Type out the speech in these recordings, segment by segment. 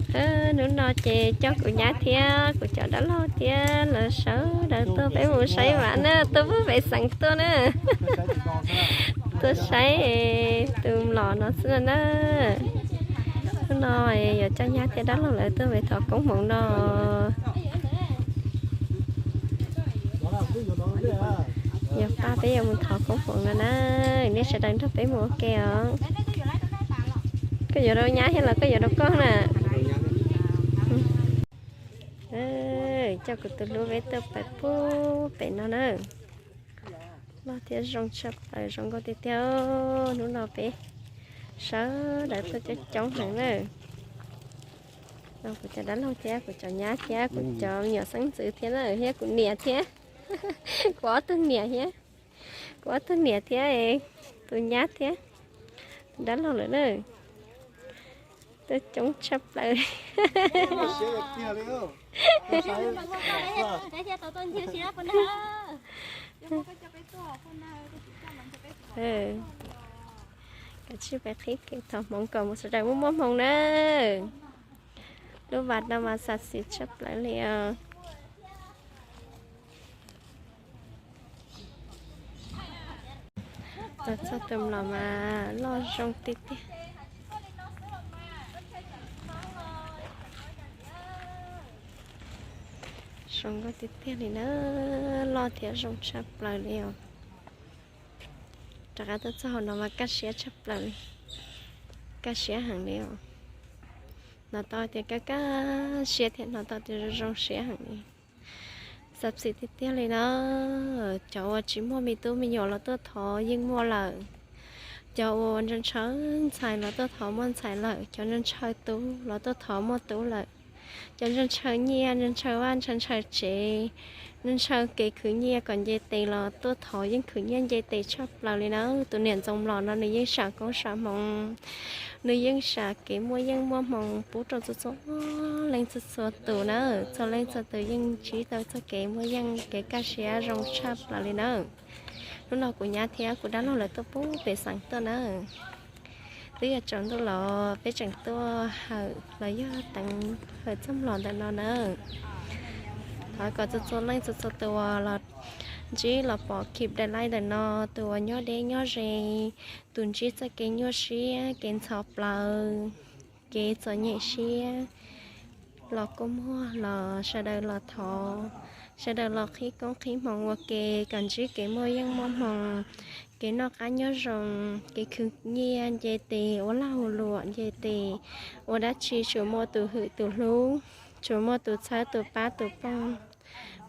Hnub no ces coj kuv nyab thiab kuv cov dab laug thiab lawv sawv daws tuaj peb mus saib vam na, tuaj pub pem xeev tuaj na. Tuaj saib tus mlom no xwb na. Hnub no yuav coj nyab thiab dab laug lawv tuaj pem thov koob hmoov no. Yog pab peb yuav mus thov koob hmoov no na, nej sawv daws nrog peb mus ua ke os. Koj yuav rau nyab thiab los koj yuav rau koj na? Coj kuv tus hlub peb tuaj pem pub pem no na. Loj thiab zoo tshaj plaws, zoo nkauj tiag tiag. Hnub no peb sawv daws tuaj coob coob heev na. Kuv cov dab laug thiab kuv cov nyab thiab kuv cov me nyuam xeeb ntxwv thiab na, thiab kuv niam thiab. Kuv ob tug niam thiab, kuv ob tug niam thiab, tus nyab thiab, tus dab laug lawm na. Tuaj coob tshaj plaws. Kav tsij peb qhib kev thov hmoov kom mus sawv daws muaj muaj hmoo na. Lub vas no mas xav xis tshaj plaws li os. Txog tus mlom mas loj zoo tiag tiag. Zoo nkauj tiag tiag li na, loj thiab zoo tshaj plaws li os. Rov qab tuaj txog hauv no mas kaj siab tshaj plaws li, kaj siab heev li os. Hnov tau tias kaj kaj siab thiab hnov tau tias zoo zoo siab heev li. Xav xis tiag tiag li na, cov uas tsis muaj me tub me nyuam los tuaj thov yeej muaj lawm. Cov uas ntshaw ntshaw ntxhais los tuaj thov muaj ntxhais lawm, cov ntshaw ntshaw tub los tuaj thov muaj tub lawm. Cov ntshaw ntshaw nyiaj, ntshaw ntshaw vaj, ntshaw ntshaw tsev, ntshaw ntshaw kev khwv nyiaj kom nce tes los tuaj thov yeej khwv nyiaj nce tes tshaj plaws li na. Tus niam ntxoov mlom no nws yeej sam koob sam hmoov, nws yeej sam kev muaj yeej muaj hmoo pub rau txhua txhua leej txhua txhua tus na. Txhua leej txhua tus yeej ntsib tau txoj kev muaj yeej kev kaj siab zoo tshaj plaws li na. Hnub no kuv nyab thiab kuv dab laug lawv tuaj pub pem xeev tuaj na. Twb yog tsaus ntuj los peb tseem tuaj hawm los yog teev hawm txoj mlom ntawm no na. Thov kom txhua txhua leej txhua txhua tus uas los ntsib los pom clip daim live ntawm no, tus uas nyob deb nyob ze, tus ntsib txoj kev nyuaj siab, kev ntxhov plawv, kev txom nyem siab, los kua muag los sawv daws los thov, sawv daws los qhib koob qhib hmoov ua ke kom ntsib kev muaj yeej muaj hmoo, kev noj qab nyob zoo, kev khwv nyiaj nce tes, ua lag ua luam nce tes, ua dab tsi tsuas muaj tus hwm tus hlub, tsuas muaj tus txhawb tus pab tus pawg,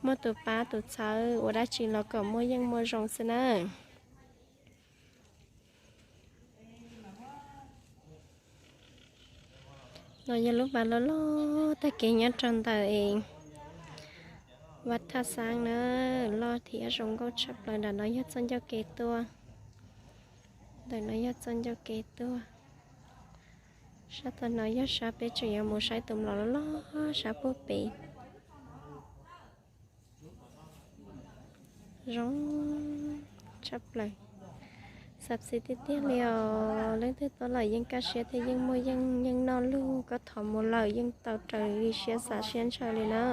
muaj tus pab tus txhawb, ua dab tsi los kom muaj yeej muaj zoo xwb na. No yog lub vaj loj loj tag kev nyob rau ntawm es vaj thaj xaab na, loj thiab zoo nkauj tshaj plaws. Ntawm no yog txoj ncauj kev tuaj, ntawm no yog txoj ncauj kev tuaj. Sab tag no yog sab peb tseem yuav mus saib tus mlom loj loj sab pub pem. Zoo tshaj plaws, xav xis tiag tiag li os. Leej twg tuaj lawm yeej kaj siab thiab yeej muaj yeej yeej noj lug, koj thov mus lawm yeej tau raws li siab xav siab ntshaw li na.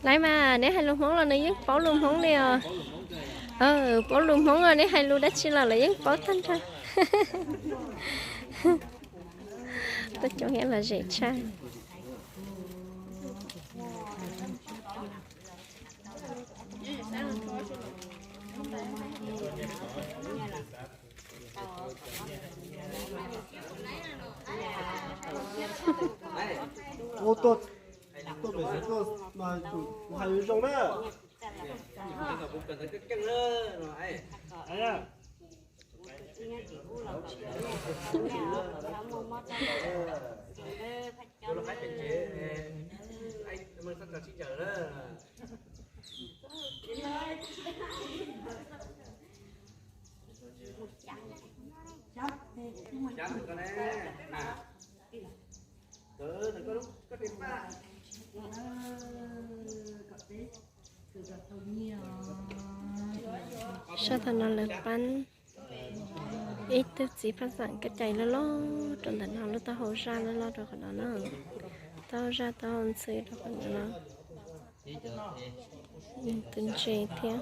Laiv mas neb hais lus Hmoob los nws yeej paub lus Hmoob li os. Paub lus Hmoob los neb hais lus dab tsi los lawv yeej paub tag nrho. Tuaj coob thiab los zem tshaj. Ua tuaj, tuaj pem xeev tuaj mas kuv hais zoo na. Sab tag no lawv pab ib tug txiv phaj xam kab cai loj loj rau ntawm no, lub taub hau zaj loj loj rau qhov no na. Taub hau zaj taub hau ntxhw rau qhov no no. Tus ntse thiab.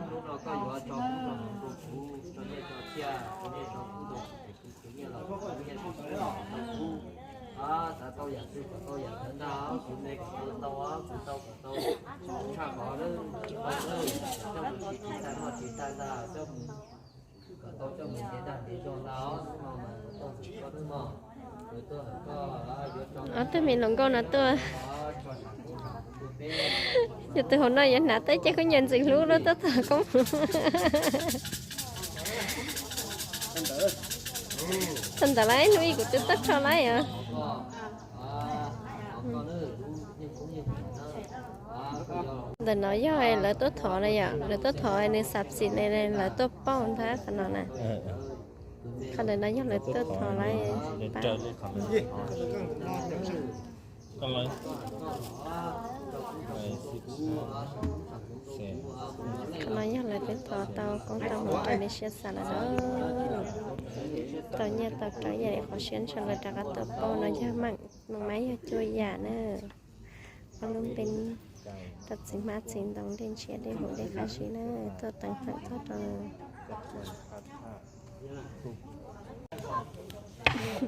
Hnub no koj yuav tso kub tso hmoov rau kuv, tso nyiaj tso txiaj, tso nyiaj tso kub rau kuv, kuv khwv nyiaj los kuv nyiaj tsis tau kub. Xav tau yam twg kom tau yam ntawd ntag, kuv me kom tau tau, kuv tau kom tau tshaj qhov lawm, tsis tau lawm, coj mus tsis tsis tag noj tsis tag ntag, coj mus kom tau coj mus ntev dag ntev zog ntag os. Hnub no mas kuv tuaj hawm koj xwb mog, kuv tuaj hawm koj, yuav tso ob tug me hluas nkauj no tuaj. Yog tus hauv no yuav hnav teb ces kuj nyiam ntxim hlub lub tuaj thov koob. Thaum ntawd lawm hnub ib kuv twb tuaj rho lawm os. Ntawm no yog lawv tuaj thov na yom, lawv tuaj thov nws xav xim ne, lawv tuaj pauj ntag qhov no na. Qhov ntawm no yog lawv tuaj thov lawm. Qhov no yog lawv twb thov tau koob tau hmoov rau li siab xav lawm na. Tau nyiaj tau rau ib yam li qhov siab ntshaw lawv rov qab tuaj pauj no yog meej, meej mab yog cuaj yam na. Ob lub npe tau txiv hmab txiv ntoo dej ntshiab dej huv dej qab zib na, tuaj teev hawm txog rau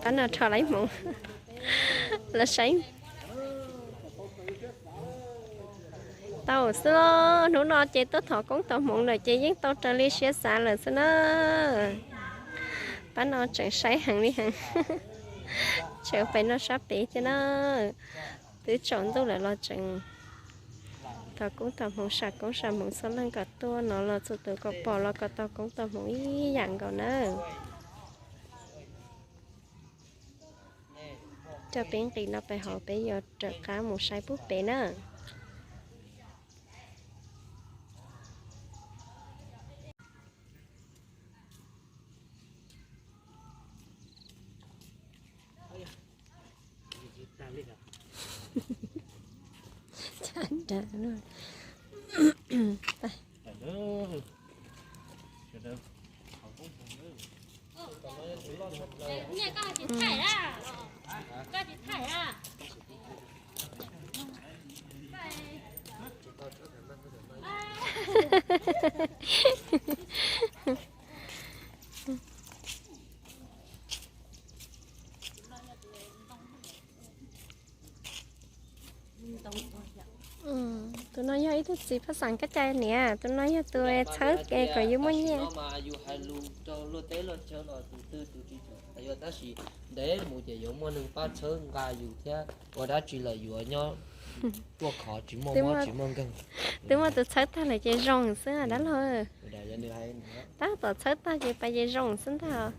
Pab no rho lawm hmoov los saib. Tau xwb los hnub no ces tuaj thov koob thov hmoov lawm ces yeej tau raws li siab xav lawm xwb na. Pab no tseem saib heev li heev. Tseem pem no sab pem thiab na. Twb tsaus ntuj lawm los tseem thov koob thov hmoov, sam koob sam hmoov txhua leej kom tuaj no los txhua tus kom pom los kom tau koob tau hmoov ib yam nkaus na. Coj peb nqis no pem hauv peb yuav rov qab mus saib pub pem na. Tus no yog ib tug txiv phaj xeem kab cai niam, tus no yog tus txhawb kev kom yus muaj nyiaj. Tab sis ntev mus ces yuav muaj neeg pab txhawb nqa yus thiab ua dab tsi lawm yuav nyob tuaj khov tsis muaj mob tsis muaj nkeeg. Twb muaj tus txhawb tag lawm ces zoo xwb dab laug. Tab tom txhawb tag ces pais ces zoo xwb ntag.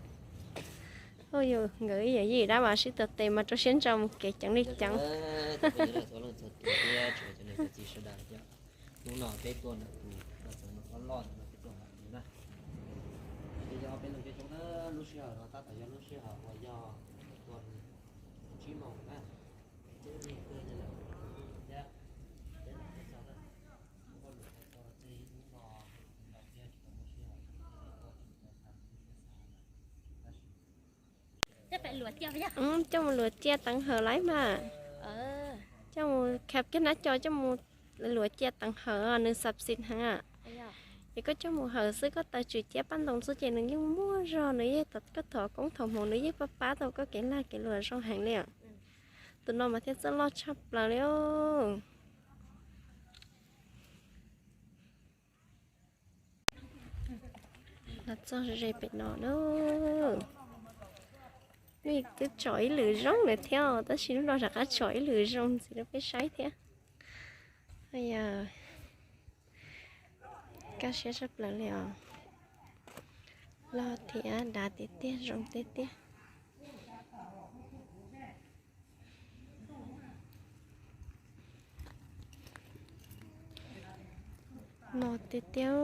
Hu yus nkawd ib yam yim dab mas sib tuav tes mas rau siab ntso mus kev ceev li ceev. Hnub no peb tuaj ntawm tus no txawm loj loj no peb tuaj ntawm tus na. Ces yog peb lug coob coob na, lub sij hawm no tab tom yog lub sij hawm uas yog tuaj tsib moos na. Coj mus luam cia teev hawm lawm mas. Coj mus khab kiag nab co coj mus luam cia teev hawm, nws xab xis heev. Ces koj coj mus hawm xwb, koj taw tswm ciab paj ntoos xwb ces nws yeej muaj zog, nws yeej, koj thov koob thov hmoov nws yeej pab pab tau koj kev lag kev luam zoo heev li. Tus no mas thiaj txawj loj tshaj plaws li. Los txog ze pem no na. Twb tsom ib lwm zoo lawm thiab, tab sis lub no rov qab tsom ib lwm zoo ntxiv rau peb saib thiab. Yog kaj siab tshaj plaws li os. Loj thiab dav tiag tiag, zoo tiag tiag. Loj tiag tiag.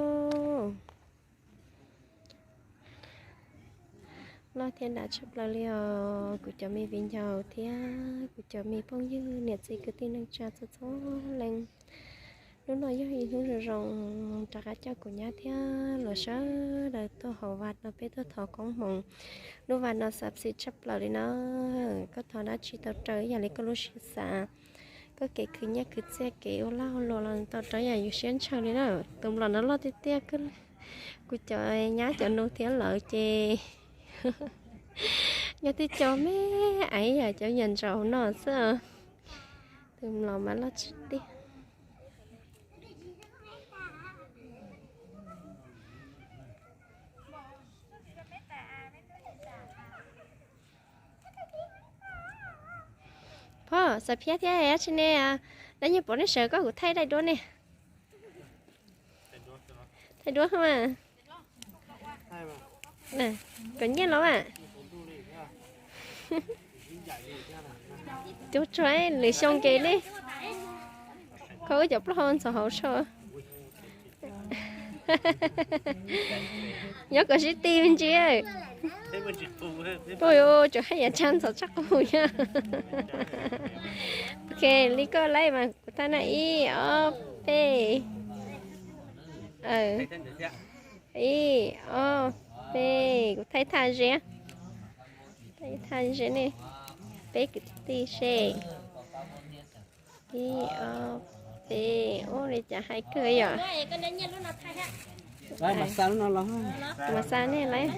Loj thiab dav tshaj plaws li os kuv cov me viv ncaus thiab kuv cov me phooj ywg niam txiv kwv tij neej tsa txhua txhua leej. Hnub no yog ib hnub zoo zoo, rov qab coj kuv nyab thiab los sawv daws tuaj haus vaj no, peb tuaj thov koob hmoov. Lub vaj no xav xis tshaj plaws li no, koj thov dab tsi tau raws ib yam li koj lub siab xav. Koj kev khwv nyiaj khwv txiaj, kev ua lag ua luam los tau raws yam yus siab ntshaw li na. Tus mlom no loj tiag tiag, kuv cov nyab cov nus thiab lawv ces nyob twb cov me aiv yam cov nyuam ntsaum no xwb. Tus mlom mas loj tsis tiag. Phoj, xav phiab thiab dab tsi ne? Dab nyiaj pom nej sawv koj kuv thaij daim duab ne. Thaij duab mas. Kom nyiaj los mas. Cuag tso lwm xyoo ces nej kho wb cov plaub hau ntxhov hauv so. Nyob kom sib ti me ntsis. Tuaj tsuas haj yam tshaj ntxhov tshaj qus thiab. Ok, li koj laib mas kuv thaij na, ib ob peb. Ib ob peb, kuv thaij thaj ze. Thaij thaj ze ne, peb kwv tij seb. Ib ob peb, ub li cas hais kawg yom. Mas xa nej laib.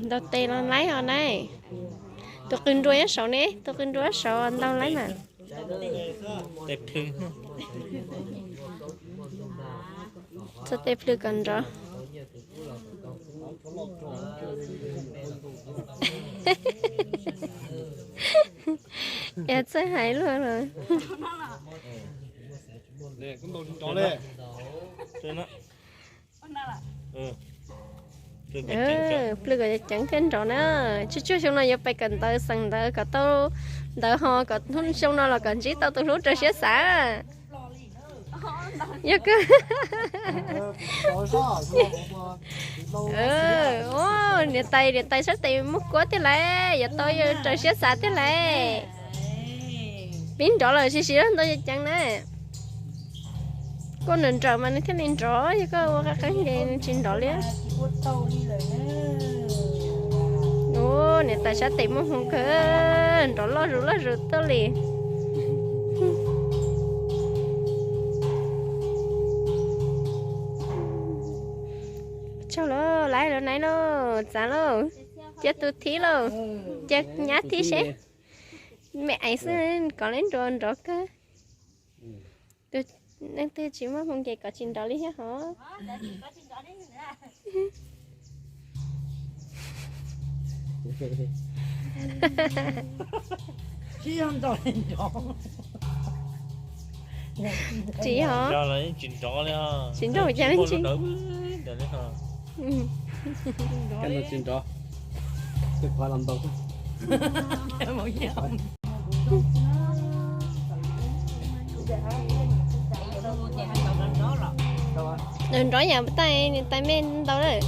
Ntaus tes los laib os na. Tus qws nruas nyob saud ne, tus qws nruas saud ntaus laib mas. Txog tej plhws kom nrov. Es txawj hais luag los. Plhws kom ceev thiaj nrov na. Tsuag tsuag xyoo no yuav pais kawm ntawv xeem ntawv kom tau ntawv ho kom hnub xyoo no los kom ntsib tau tus hlub raws siab xav. Yog kawg. Niam tais niam tais sab tes muaj kuab tiag lauj, yuav tau raws siab xav tiag lauj. Pib nrov lawm, sim sim ntau ceev na. Koj nrawm nrawm mas nws thiaj li nrov, yog koj ua qab qeeb ces nws tsis nrov li. Ua niam tais sab tes muaj hmoo kawg, nrov loj zus loj zus tuaj li. Tsaug lauj, laib lauj, naiv lauj, txav lauj, cia tus thib lauj, cia nyab thib seb. Me aiv xwb kom leb nrov nrov kawg. Tus neeg twg tsis muaj hmoo ces kom tsis nrov li thiab hov. Tsis hov. Tsis nrov cas li tsis. Tsis nrov. Nrov nrov yam tais, tais me ntau lawm.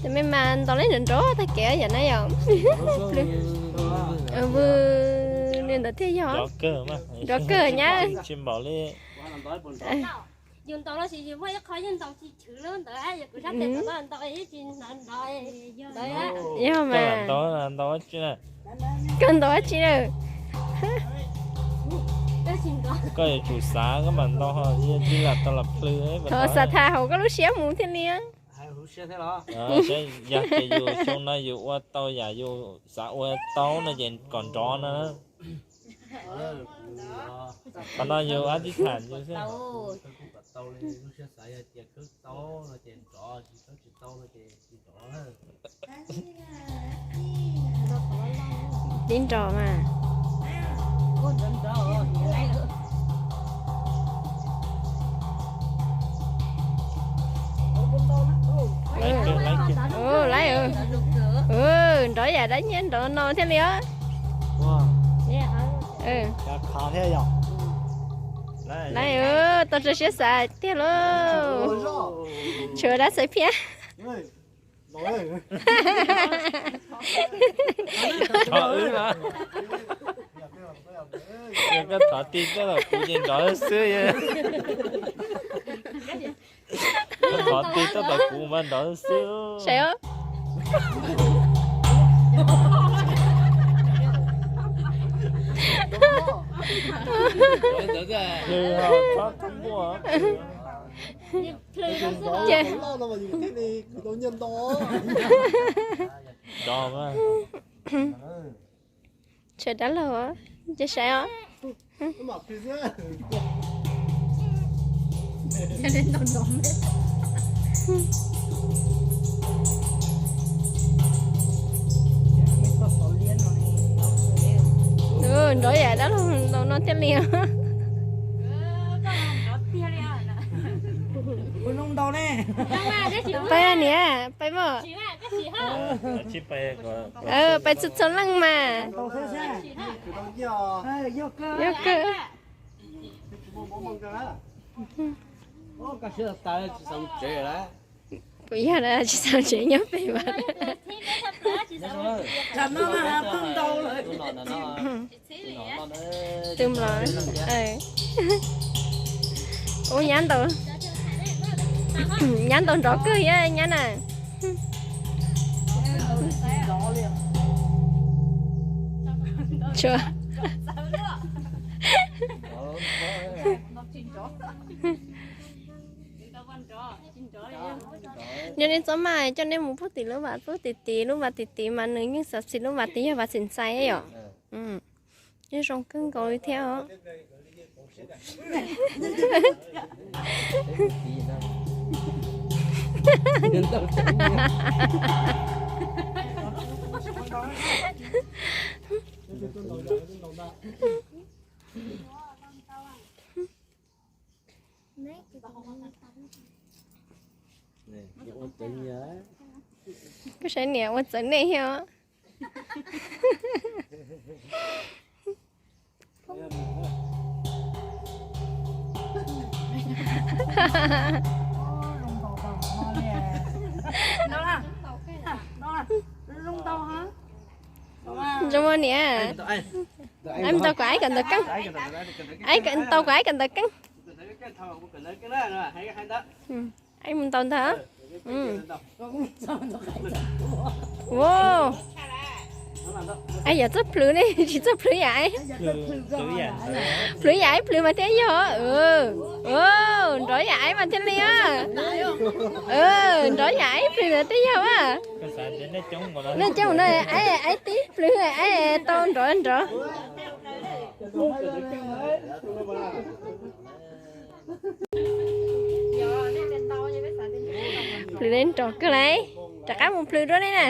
Tais me mas ntaus leb nrov nrov tag kev yam na yom. Vwm, nws ntawd thiaj yog nrov kawg nyab. Yus ntaus los sis yus muaj ib qho yeej ntaus tsis chwv lub ntawd, yog kuv sab tes tau ntaus yeej tsis nrov ntawd. Yog mas. Koj ntaus dab tsi na? Koj yuav tsum xav koj mam ntaus, yog tsis lam tau los plhws. Thov xav tham hauv koj lub siab mus thiaj li. Yog tias yus xyoo no yus ua tau yam yus xav ua tau no ces kom nrov no. Qhov no yus ab tib tham yus xwb. tau li lub siab xav, yog tias khawb tau no ces nrov, tsis khawb tsis tau no ces tsis nrov. Pib nrov mas. Laiv, nrov yam dab nyiab nrov no thiaj li os. Laiv, tau rau siab xav tiag lauj. Tshuav dab xaiv phiab. Koj thov ti tab tom kuv ces nrov xwb. Koj thov ti tab tom kuv mas nrov xwb. Saib os. Ces nrov mas. Tshuav dab laug, ces saib os. Nrov yam dab laug no thiaj li os. Pais niam, pais mog. Pais txhua txhua leej mas. Yog kawg. Kuv yog tsis xav tsev nyob pem mas. Tus mlom, ua nyab ntaus, nyab ntaus nrov kawg thiab nyab na. Tshuav. Nyob nej txob maj coj nej mus pug tim lub vas pug tim tid, lub vas tim tid mas nws yeej xav txis lub vas tid yog vas txim ntxais yom. Yeej zoo kawg nkaus li thiab os. Koj saib niam ua txawv nej thiab. Zoo mas niam. Aib mus ntaus kom aib kawm ntawv keeb. Aib mus ntaus kom aib kawm ntawv keeb. Aib mus ntaus ntag. Aib yam txawj plhws ne, tsis txawj plhws yam aib. Plhws yam aib plhws mas thiaj yog. Nrov yam aib mas thiaj li os. Nrov yam aib plhws ntawd thiaj yog a. Nej coob no aib, aib tib plhws aib tau nrov nrov. Plhws li nrov kawg lauj, rov qab mus plhws dua nej na.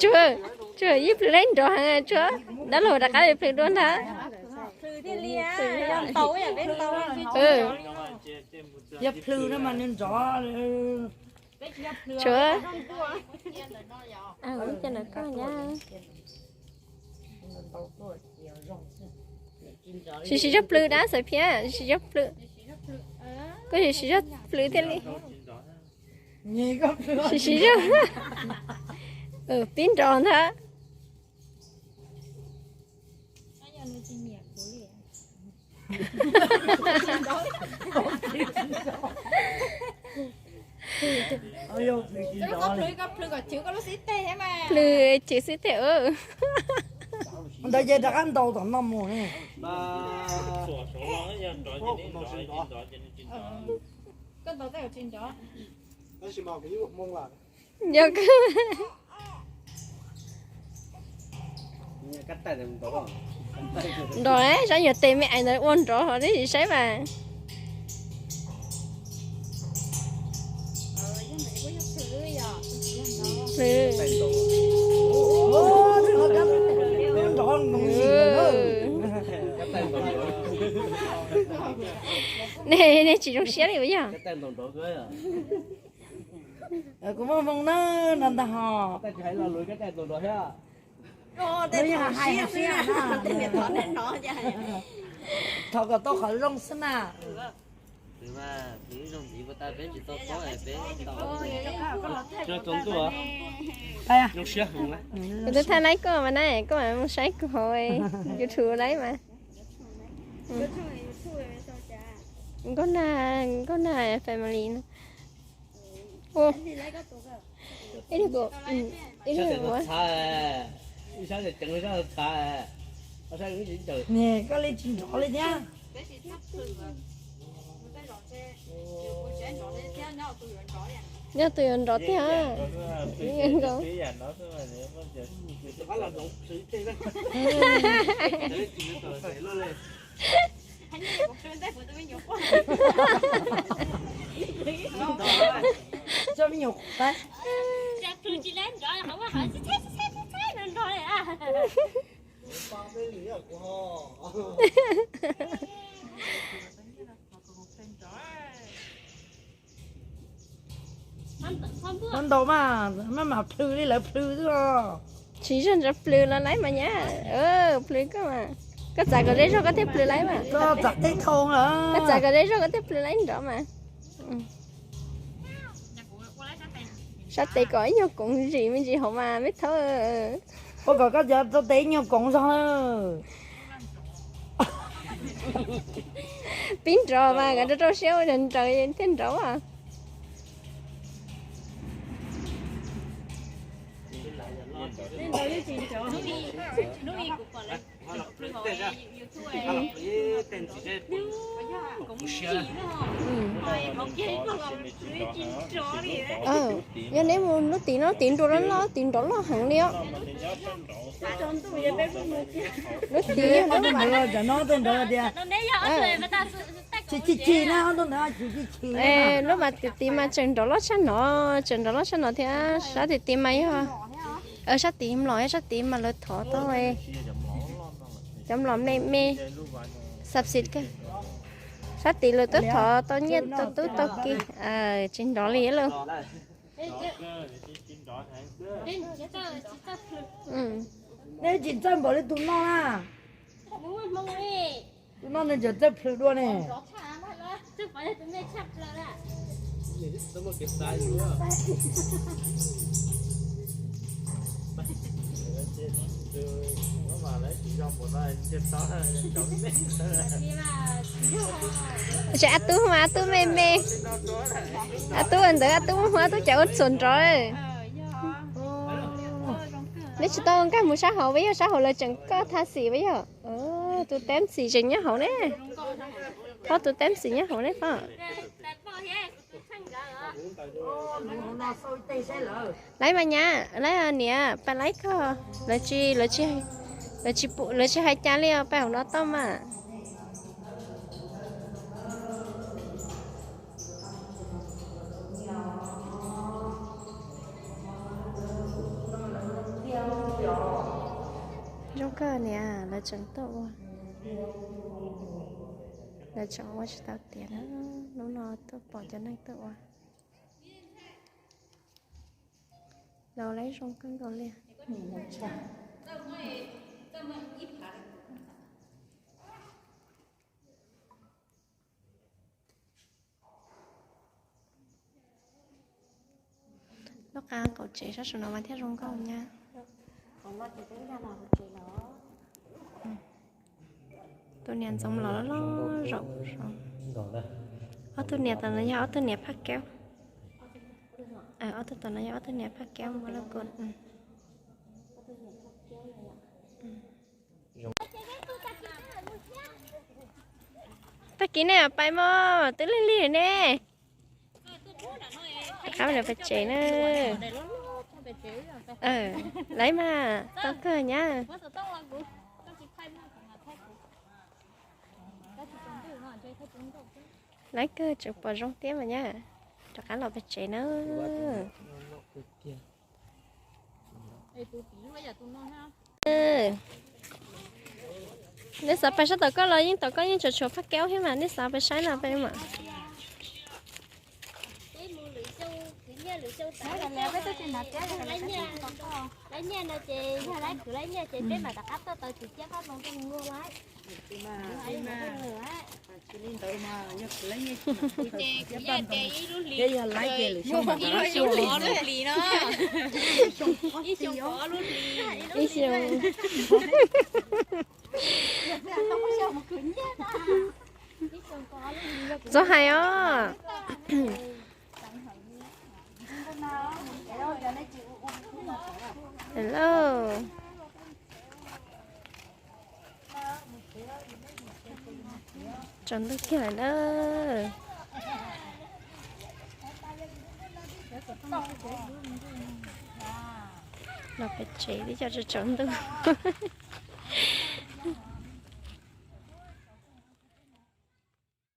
Tshuav, tshuav ib plhws li nrov heev tshuav, dab laug rov qab li plhws dua ntag. Yog plhws no mas nws nrov. Tshuav. Sim siv zog plhws dab xav phiab, sim siv zog plhws. Koj sim siv zog plhws thiaj li. Sim siv zog. Pib nrov ntag. Plhws chwv xwb tiag. Ntawd ces rov qab ntaus tom no mus ne. Yog kawg. Nrov, sab nyuag tes me ais ntawd ua nrov hov tib si saib mas. Plhws. Nej, nej tsis zoo siab li puas yog? Kuv muaj hmoo na, nrov ntag hos. Thov kom tau qhov zoo xwb na. Kuv twb thaij laib koj mas na, koj mam mus saib kuv hauv YouTube laib mas. Nkauj Nag, Nkauj Nag family no. Ib, ib, koj li tsis nrov li thiab. Nyob tus yuav nrov tiag. Coj me nyuam qhuav. Muab ntaus mas, maj mam plhws li lawv plhws xwb os. Tsis zog nrov plhws los laib mas nyab. Plhws koj mas. Koj txav kom zej zog koj thiaj plhws laib mas. Koj txav tej thoo lawm. Koj txav kom zej zog koj thiaj plhws laib nrov mas. Sab tes kom ib nyuag koov zim me ntsis hauv mas me thaub. Ua kom koj cov rau tes ib nyuag koov zog lawm. Pib nrov mas kom rau rau siab ua nraws thiaj nrov. Yog neb mus lub tid no, tid nrov loj loj, tid nrov loj heev li os. Lub tid, lub tid mas tseem nrov loj tshaj no, tseem nrov loj tshaj no thiab. Sab tid tid mas yog, sab tid mlom, sab tid mas lawv thov tau cov mlom me me, xab xis ka. Sab tid lawv twb thov tau nyiaj tau tub tau ki, tsis nrov li lauj. Nej tsis txawj npaum li tus no na. Tus no nws tseem txawj plhws dua ne. Ces a tub mas a tub me me, a tub ntawd a tub muaj a tub cas ua txhuam nrov. Neb tsis tau nkag mus sab hauv, yog sab hauv lawv tseem koj tha xim yog. Tus teeb xim tseem nyob hauv ne. Phob tus teeb xim nyob hauv ne phob. Laib mas nyab, laib niam, pab laib koj. Lawv tsis, lawv tsis hais cas li os, pab hauv no tau mas. Zoo kawg niam, lawv tseem tuaj ua, lawv tseem ua tsis tau tiav na. Hnub no tuaj pom cov neeg tuaj ua. Laus laib zoo kawg nkaus li. Lub qab qaum tsev sab saum no mas thiaj zoo nkauj nyab. Tus niam ntxoov los loj loj zaum. Ob tug niam tom no yog ob tug niam phaj kaub. Ob tug tom no yog ob tug niam phaj kaub muab laj kua. Tag kis nej pais mog, twb lig lig ne. Qab lawv pais tsev na. Laib mas tau kawg nyab. Laiv kawg tseem pom zoo thiab mas nyab. Rov qab los pem tsev na. Nej xav pais sab tom koj los yeej tom koj yeej tseem tshuav phaj kaub thiab mas nej xav pais saib no peb mas. Laiv nyiaj no ces yog laiv kwv laiv nyiaj ces peb mam rov qab tuaj tau tus ciab pab zoo zoo nyiaj laiv. Ces kuv yog tias ib lub hlis, ib lub hlis no, ib xyoo pov lub hlis. Ib xyoo. Txhob hais os. Hello. Tsaus ntuj kiag lawm na. Los pem tsev twb cov tsaus ntuj.